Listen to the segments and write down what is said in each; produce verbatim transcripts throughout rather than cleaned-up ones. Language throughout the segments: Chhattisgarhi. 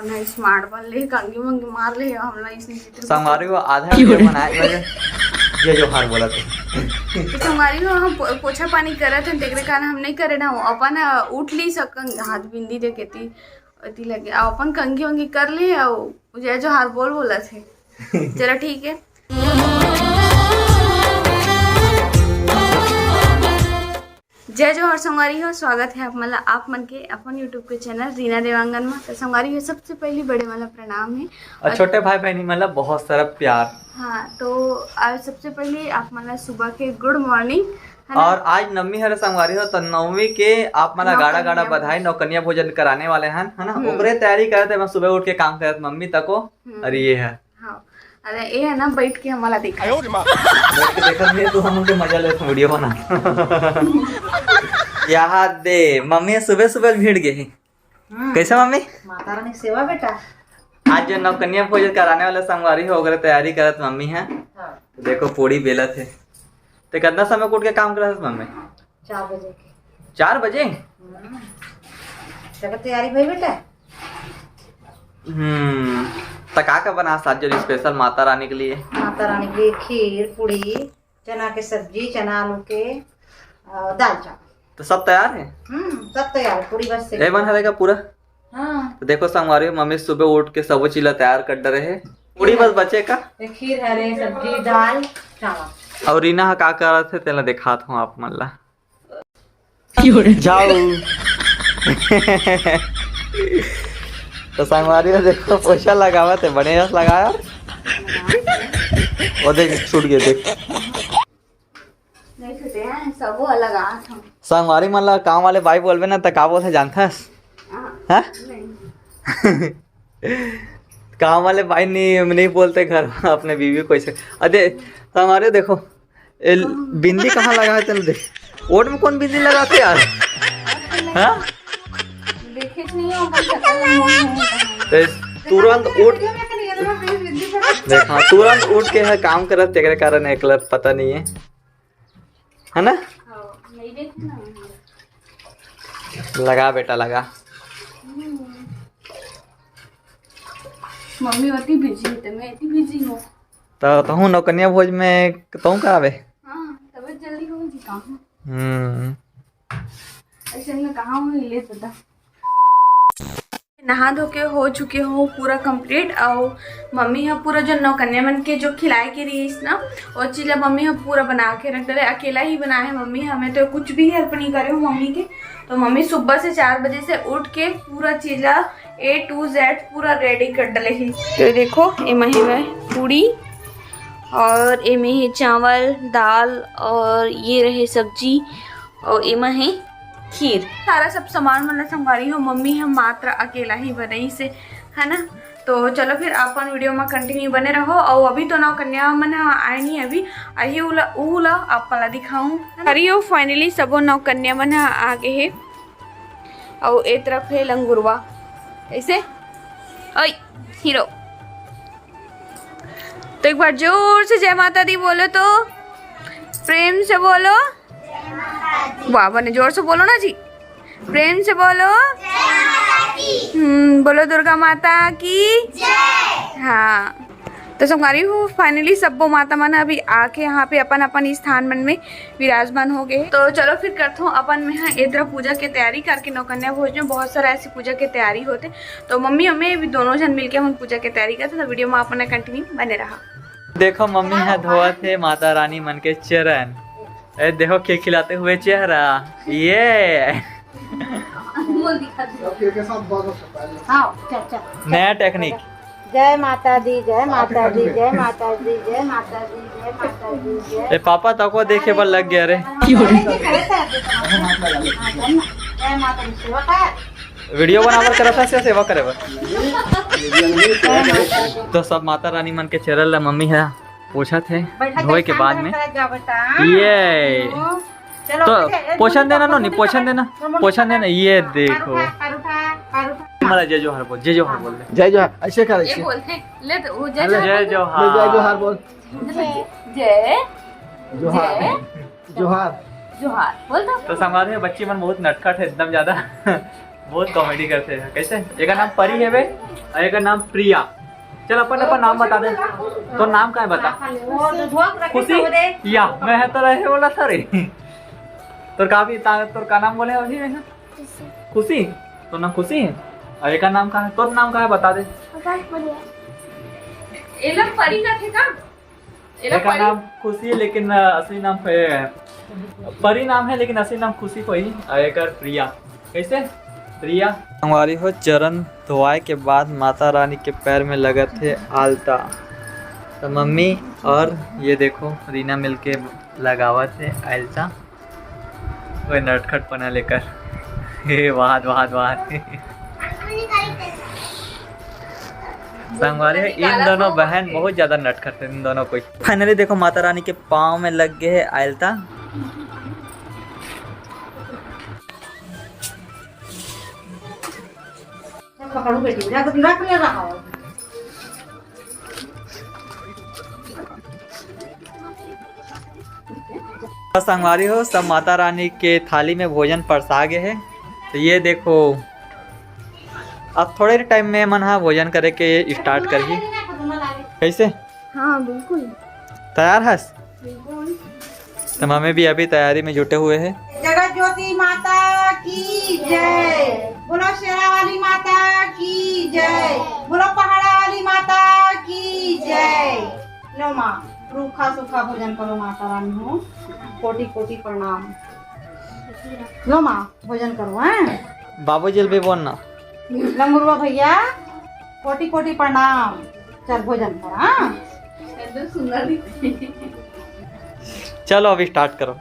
ना स्मार्ट बन ले, कंघी वंघी मार ले, हमला इसने चित्र संगवारी हो आधा वीडियो बनाए बर जय जोहार बोलत हे। तो संगवारी हो हम पो-, पोछा पानी करत हन, तेकरे कारण हम नहीं करे ना, वो अपन, अ, उठ ली सकन हाथ बिंदी दे के ती, अति लगे, अउ अपन कंघी वंघी कर ले, अउ जय जोहार बोल बोलत हे। चलो ठीक है। जय जोहार संगवारी हो, स्वागत है आप मन ला, आप मन के अपन YouTube के चैनल रीना देवांगन में। तो संगवारी हो, सबसे पहली बड़े वाला प्रणाम है। और छोटे भाई बहनी मन ला बहुत सारा प्यार। हाँ, तो आज सबसे पहले आप मन ला सुबह के गुड मॉर्निंग, है ना? और आज नवमी हरे संगवारी हो, तो नवमी के आप मन ला गाड़ा गाड़ा बधाई। नौकन्या भोजन कराने वाले हैं, है ना? हम्म। ओकरे तैयारी करत है, मैं सुबह उठ के काम करत मम्मी तको। हम्म। अरे ये है। हाँ, अरे ये है ना, बैठ के हमारा देखा। बैठ के देखत नहीं तो हम उनके मजा लेते वीडियो बना। यहाँ दे मम्मी सुबह सुबह भीड़ गई। हम्म। कैसे मम्मी? माता रानी की सेवा बेटा। आज जो नौकन्या भोजन कराने वाले संगवारी हो, ओकरे तैयारी करत मम्मी है। हाँ। तो देखो पूड़ी बेलत है। तो कितना समय उठ के काम करत मम्मी? चार बजे के। चार बजे? हम्म। तब तैयारी भई बेटा? हम्म। त का का बना साजल स्पेशल माता रानी के लिए? माता रानी के लिए खीर, पूड़ी, चना के सब्जी, चना आलू के, अ, दाल चावल। तो सब तैयार है? हम्म, सब तैयार है, पूड़ी बस से। ए मन हरे का पूरा? हाँ। तो देखो संगवारी, मम्मी सुबह उठ के सबो चीज ला तैयार कर डरे है। पूड़ी बस बचे का? ये खीर हरे, सब्जी, दाल, चावल। और रीना ह का करत है, तेला दिखात हूँ आप मन ला। जाओ। तो संगवारी हो देखो, पोछा लगावत है, बने रस लगा यार। वो देख, छूट गए, देख। नहीं छूटे हैं, सबो अलग आत हम। संगवारी मन ला काम वाले बाई बोलबे ना, त का बोलथे जानथस? हाँ, हाँ? नहीं। काम वाले बाई नहीं, नहीं बोलते घर में अपने बीवी को ऐसे। अरे, संगवारी देखो, ए, बिंदी कहाँ लगा है, चल देख। ओट में कौन बिंदी लगाते यार? हाँ? देखे नहीं हो, अपन शकल में मोह नहीं है। तो तुरंत उठ, देख, हाँ, तुरंत उठ के है काम करत, तेरे कारण एकला पता नहीं है, है ना? हाँ, नहीं देखे ना। लगा बेटा, लगा। हम्म। मम्मी होती बिजी है, तो मैं इतनी बिजी हूँ। तो तहूँ नौकन्या भोज में तहूँ का आवे? हाँ, तबे जल्दी हो जी काम। हम्म। ऐसे में कहाँ हूँ, ले पता। नहा धो के हो चुके हो पूरा कंप्लीट। और मम्मी ह पूरा जो नौकन्या मन के जो खिलाए के रहीस ना, वो चीज ला मम्मी ह पूरा बना के रख डरे। अकेला ही बनाए है मम्मी, हमें तो कुछ भी हेल्प नहीं करे हो मम्मी के। तो मम्मी सुबह से चार बजे से उठ के पूरा चीज ला A to Z पूरा रेडी कर डले ही। तो देखो, एमा हे वह पूड़ी और एमे हे चावल, दाल और ये रहे सब्जी और एमा हे खीर। सारा सब सामान मन ला संगवारी हो मम्मी ह मात्र अकेला ही बनाइस हे, है ना? तो चलो फिर अपन वीडियो में कंटिन्यू बने रहो। और अभी तो नौकन्या मन ह आए नहीं, अभी अही उला, उला अपन ला दिखाऊं, है ना? अरे यो finally सबो नौकन्या मन ह आ गए हे। और ए तरफ हे लंगुरवा, ऐसे। ओए हीरो, तो एक बार जोर से जय माता दी बोलो तो, प्रेम से बोलो। वाह, बने जोर से बोलो ना जी, प्रेम से बोलो। हम्म, बोलो दुर्गा माता की। हाँ, तो संगवारी हो, finally सब्बो माता मन अभी आके यहाँ पे अपन अपन स्थान मन में विराजमान हो गए। तो चलो फिर करथों अपन में हाँ ए तरफ पूजा के तैयारी करके नौकन्या भोज में बहुत सारा ऐसी पूजा के तैयारी होते। तो मम्मी हमें भी दोनों जन मिलके हम पूजा के तैयारी करते, तो वीडियो में अपन कंटिन्यू बने रहा। देखो मम्मी है धोवत है माता रानी मन के चरण। ए देखो खिलखिलाते हुए चेहरा, ये। हाँ, चल, चल। नया टेक्निक। जय माता दी, जय माता दी, जय माता दी, जय माता दी, जय माता दी, जय। ए पापा तको देखे बर लग गया रे। जय माता दी, सेवा कर। वीडियो बनावर करत हस या सेवा करे बर? तो सब माता रानी मन के चेहरा ला मम्मी है पोछत हे धोए के बाद में। ये तो पोछन देना नोनी, पोछन देना, पोछन देना। ये देखो। मला जय जोहार बोल, जय जोहार बोल दे। जय जोहार, ऐसे कर, ऐसे। बोलते ले तो वो जय जोहार। जय जोहार बोल। जय जोहार। जोहार। जोहार बोल दो। तो संगवारी हो बच्ची मन बहुत नटखट है एकदम ज्यादा। बहुत कॉमेडी करथे। कैसे? एकर नाम परी हवे अउ एकर नाम प्रिया। चल, अपन अपन नाम बता दे। तोर नाम का है, बता। खुशी। या, मैं है तो रहे बोला था रे। तोर का भी ता-, तोर का नाम बोले अभी मैं? खुशी। तोर नाम खुशी है? अउ एकर नाम का है? तोर नाम का है, बता दे। एला परी कथे का? एला एकर परी? नाम खुशी है, लेकिन, अ, असली नाम पे-, परी नाम है, लेकिन असली नाम खुशी कोई, अउ एकर प्रिया। कैसे? प्रिया। संगवारी हो, चरण धोवाए के बाद माता रानी के पैर में लगत हे आलता। तो मम्मी और ये देखो, रीना मिलके लगावत हे आलता। कोई नटखट पना लेकर। हे वाह, वाह, वाह। संगवारी हो, इन दोनों बहन बहुत ज्यादा नटखट है, इन दोनों को। फाइनली देखो, माता रानी के पाँव में लग गए है आयलता। पकड़ू बेटी, रख, रख ले रहा हो। संगवारी हो, सब माता रानी के थाली में भोजन परसा गे हे। तो ये देखो, अब थोड़े टाइम में मन हा भोजन करे के स्टार्ट करही। कैसे? हाँ, बिल्कुल। तैयार हस? बिल्कुल। तो मम्मी भी अभी तैयारी में जुटे हुए हैं। जगत ज्योति माता की जय, बोलो शेरा वाली माता की जय, बोलो पहाड़ा वाली माता की जय। लो माँ, रूखा सूखा भोजन करो माता रानी हो, कोटि कोटि प्रणाम। लो माँ, भोजन करो, हैं? बाबूजी ल भी बोलना। लंगुरवा भैया, कोटि कोटि प्रणाम। चल भोजन कर, हाँ? एकदम सुंदर दिखते। चलो, अभी स्टार्ट करो।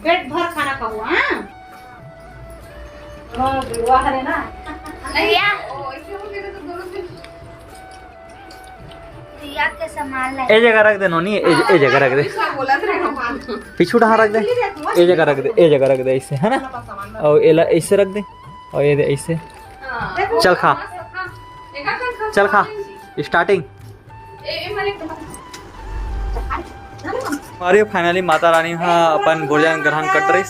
पेट भर खाना खाओ, हाँ? हाँ, बुढ़वा हरे ना। नहीं यार। ओ, ऐसे हो गया तो दोनों दिन। रिया के सामान ला। ए जगह रख दे नोनी, ए, ए जगह रख दे। पिछू डहार रख दे। ए जगह रख दे, ए जगह रख दे, ऐसे, है ना? और एला ऐसे रख दे, और ये दे ऐसे। हाँ। चल खा। चल खा। स्टार्टिंग। अरे फाइनली माता रानी हा अपन भोजन ग्रहण कर रही।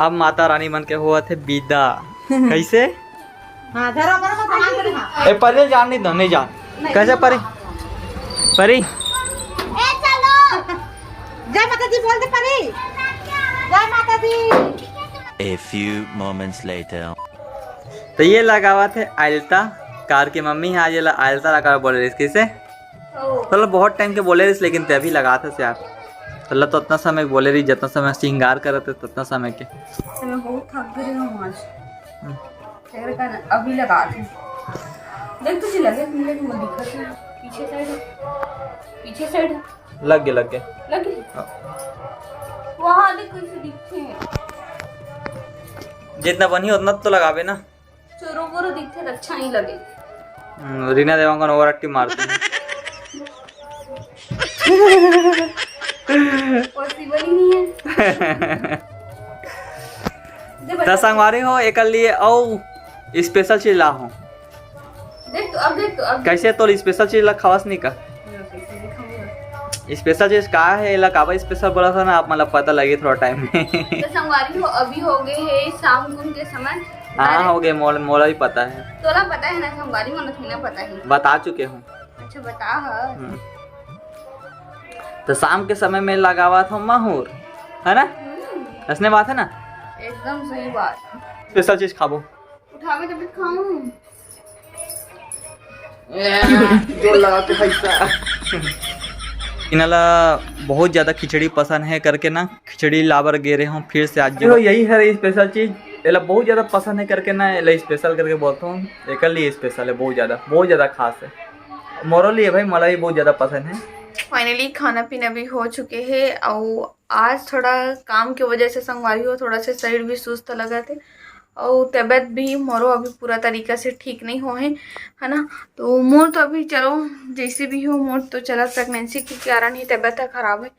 अब माता रानी मन के होवत हे विदा। कैसे? हाँ, धरो, धरो, धरो, सामान धरो, हाँ। ए, परी जान नहीं दो, नहीं जान। नहीं, कैसे नहीं, परी? हाँ, हाँ। परी? ए, चलो। जय माता दी बोल दे परी। जय माता दी। A few moments later. तो ये लगावत हे आलता, कार के मम्मी हा आज एला आलता लगा बोले रहिस, कैसे? ओ। चलो, बहुत टाइम के बोले रहिस, लेकिन ते अभी लगात हस यार। चलो, तो उतना समय बोले रही, जितना समय श्रृंगार करत हे, उतना समय के। तो मैं बहुत थक गई हूँ आज। हम्म। तेरे का ना, अभी लगा दे। देख तुझे लगे, मिले कि मैं दिखत नहीं। पीछे साइड है। पीछे साइड है। लग गए, लग गए। लग गए? हाँ। वहाँ देख कैसे दिखते हैं। जितना बनी उतना तो लगावे ना। चोरो बोरो दिखते तो अच्छा नहीं लगे। हम्म, रीना देवांगन ओवर एक्टिंग मारती है। पॉसिबल ही नहीं है। दे बेटा। त संगवारी हो, एकर लिए अउ स्पेशल चीज ला हो। देख तो, अब देख तो, अब देख। कैसे तोर स्पेशल चीज ला खावस नहीं का? ना, कैसे नहीं खाऊंगा? स्पेशल चीज का है, एला काबर स्पेशल बोला था ना, आप मतलब पता लगे थोड़ा टाइम में। तो संगवारी हो, अभी हो गए है शाम गुन के समय। हाँ, direct हो गए, मोल-, मोला भी पता है। तोला पता है ना, संगवारी मन थोड़ी ना पता है। बता चुके हूँ। अच्छा, बता ह। हम्म। तो शाम के समय में लगावत हो माहौर, है ना? हम्म। असने बात है ना? एकदम सही बात। स्पेशल चीज खाबो। उठावे तब खाऊं। ए, जोर लगा के पैसा। इनला बहुत ज्यादा खिचड़ी पसंद है करके ना, खिचड़ी लाबर गे रहे हूँ फिर से आज जो। यही है स्पेशल चीज, एला बहुत ज्यादा पसंद है करके ना, एला स्पेशल करके बोलता हूँ। एकर लिए स्पेशल है, बहुत ज्यादा, बहुत ज्यादा खास है। मोरो लिए भाई, मला भी बहुत ज्यादा पसंद है। फाइनली खाना पीना भी हो चुके है, और आज थोड़ा काम के वजह से संगवारी हो, थोड़ा से शरीर भी सुस्त लगत है, और तबीयत भी मोरो अभी पूरा तरीका से ठीक नहीं हो है, है ना? तो मोर तो अभी चलो, जैसे भी हो, मोर तो चला प्रेगनेंसी के कारण ही तबीयत ह खराब है,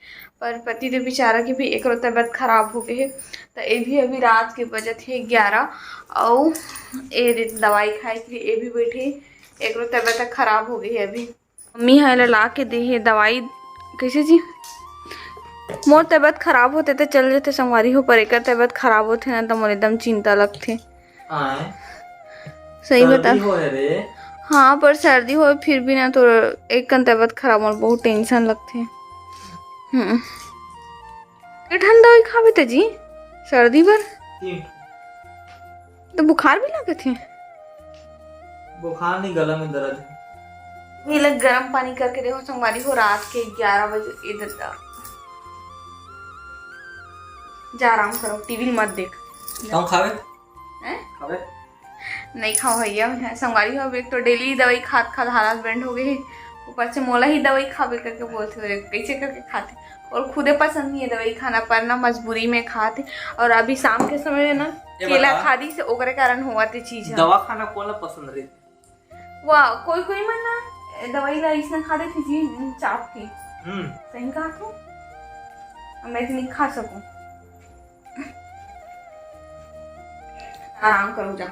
पर पति देव बेचारा की भी एकरो तबीयत खराब हो गई है, तो ये भी अभी रात के बजत है ग्यारह, और ये दवाई खाए के लिए ये भी बैठे, एकरो तबीयत ह खराब हो गई है अभी। मम्मी ह एला ला के दे हे दवाई, कैसे जी? मोर तबीयत खराब होथे त चल जथे संगवारी हो, पर एकर तबीयत खराब होथे ना त मोर एकदम चिंता लगथे। आय। सही बता। सर्दी होय रे। हाँ, पर सर्दी होय फिर भी ना तो एक कन तबीयत खराब, मोर बहुत टेंशन लगथे। हम्म। के ठन दवाई खाबे त जी सर्दी बर? तीन। तो बुखार भी लगत हे? बुखार नहीं, गला में दर्द है। ये लग गरम पानी करके देखो संगवारी हो, रात के ग्यारह बजे इधर तक। जा आराम करो, टीवी मत देख। तुम खावे? हैं? खावे? नहीं खाओ भैया, मैं संगवारी हो, अब एक तो डेली दवाई खात खात हालत बैंड हो गए है, ऊपर से मोला ही दवाई खावे करके बोलते हो, कैसे करके खाते? और खुदे पसंद नहीं है दवाई खाना, पर ना मजबूरी में खाते। और अभी शाम के समय में ना ये केला बता। खा दी से ओकरे कारण हुआ ते चीज है। दवा खाना कोन ला पसंद रही? वाह, कोई कोई मन ना दवाई ला इसने खा देते जी, चाप के। हम्म। सही कहा तू। मैं तो नहीं खा सकूं। आराम करो जा।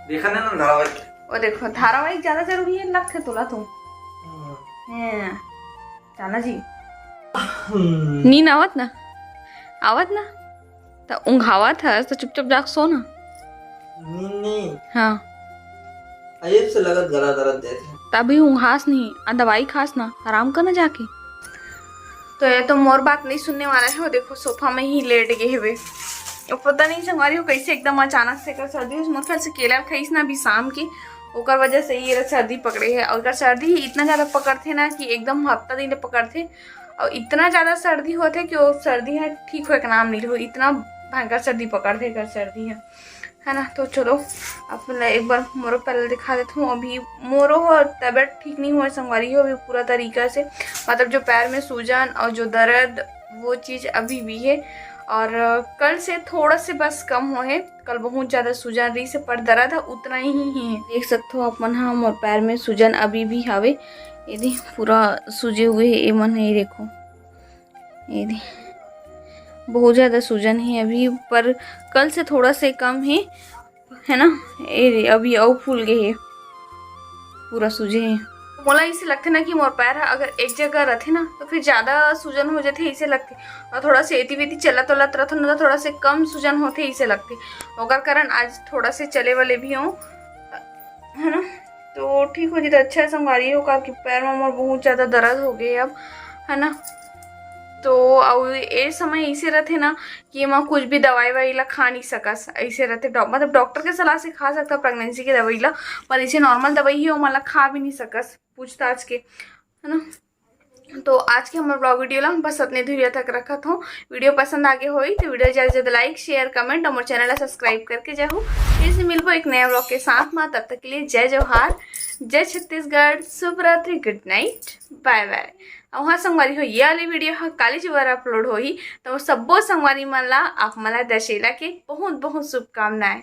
देखा नहीं ना धारावाहिक? वो देखो, धारावाहिक ज्यादा जरूरी है लगथे तोला तो। हम्म। हैं, जाना जी। हम्म। नींद आवत ना? आवत ना? त ऊंघावत हस त चुपचाप जाके सो ना। नींद नहीं। हाँ। अजीब से लगत गला दर्द देत है। तभी ऊंघास नहीं, आ दवाई खास ना, आराम कर ना जाके। तो ये तो मोर बात नहीं सुनने वाला है, वो देखो सोफा में ही लेट गए हुए। अब पता नहीं संगवारी हो कैसे एकदम अचानक से कर सर्दी, उस मोर ख्याल से केला खाइस ना अभी शाम की, ओकर वजह से ये सर्दी पकड़े है। और एकर सर्दी ही इतना ज्यादा पकड़थे ना कि एकदम हफ्ता दिन पकड़थे, और इतना ज्यादा सर्दी होथे कि वो सर्दी है ठीक होए के नाम नहीं लो, इतना भयंकर सर्दी पकड़थे एकर सर्दी है। है ना। तो चलो, आप मन ला एक बार मोरो पैर ला दिखा देता हूँ। अभी मोरो हो तबीयत ठीक नहीं हुआ संगवारी हो अभी पूरा तरीका से, मतलब जो पैर में सूजन और जो दर्द, वो चीज अभी भी है। और कल से थोड़ा से बस कम हो है, कल बहुत ज्यादा सूजन रही से, पर दर्द है उतना ही है। देख सकते हो आप मन, हाँ, मोर पैर में सूजन अभी भी हवे। ये दे, पूरा सूजे हुए है ये मन है, ये देखो, ये दे, बहुत ज्यादा सूजन है अभी, पर कल से थोड़ा से कम है, है ना। ये दे, अभी अउ फूल गए है, पूरा सूजे है। मोला ऐसे लगथे ना कि मोर पैर ह अगर एक जगह रथे ना तो फिर ज्यादा सूजन हो जाथे, ऐसे लगथे। और थोड़ा से एती वेती चलत उलत रथन ना तो थोड़ा से कम सूजन होथे, ऐसे लगथे। ओकर कारण आज थोड़ा से चले वाले भी हूँ, है ना। तो ठीक हो जी, तो अच्छा है संगवारी हो, काबर कि पैर में मोर बहुत ज्यादा दर्द हो गए अब, है ना। तो अउ ए समय ऐसे रथे ना कि एमा कुछ भी दवाई वाई ला खा नहीं सकस, ऐसे रथे। डॉ-, मतलब डॉक्टर के सलाह से खा सकता प्रेगनेंसी के दवाई ला, पर ऐसे नॉर्मल दवाई ही ओमा ला खा भी नहीं सकस पूछताछ के, है ना। तो आज के हमर ब्लॉग वीडियो ला बस अतने दूरिया तक रखत हूँ। वीडियो पसंद आगे होई तो वीडियो ज्यादा से ज्यादा लाइक, शेयर, कमेंट और मोर चैनल ला सब्सक्राइब करके जाहू। फिर से मिलबो एक नया ब्लॉग के साथ में, तब तक के लिए जय जोहार, जय छत्तीसगढ़, शुभ रात्रि, गुड नाइट, बाय बाय। और हाँ संगवारी हो, ये वाली वीडियो ह काली जुवार अपलोड होही, तो सब्बो संगवारी मन ला, आप मन ला दशहरा के बहुत बहुत शुभकामनाएं।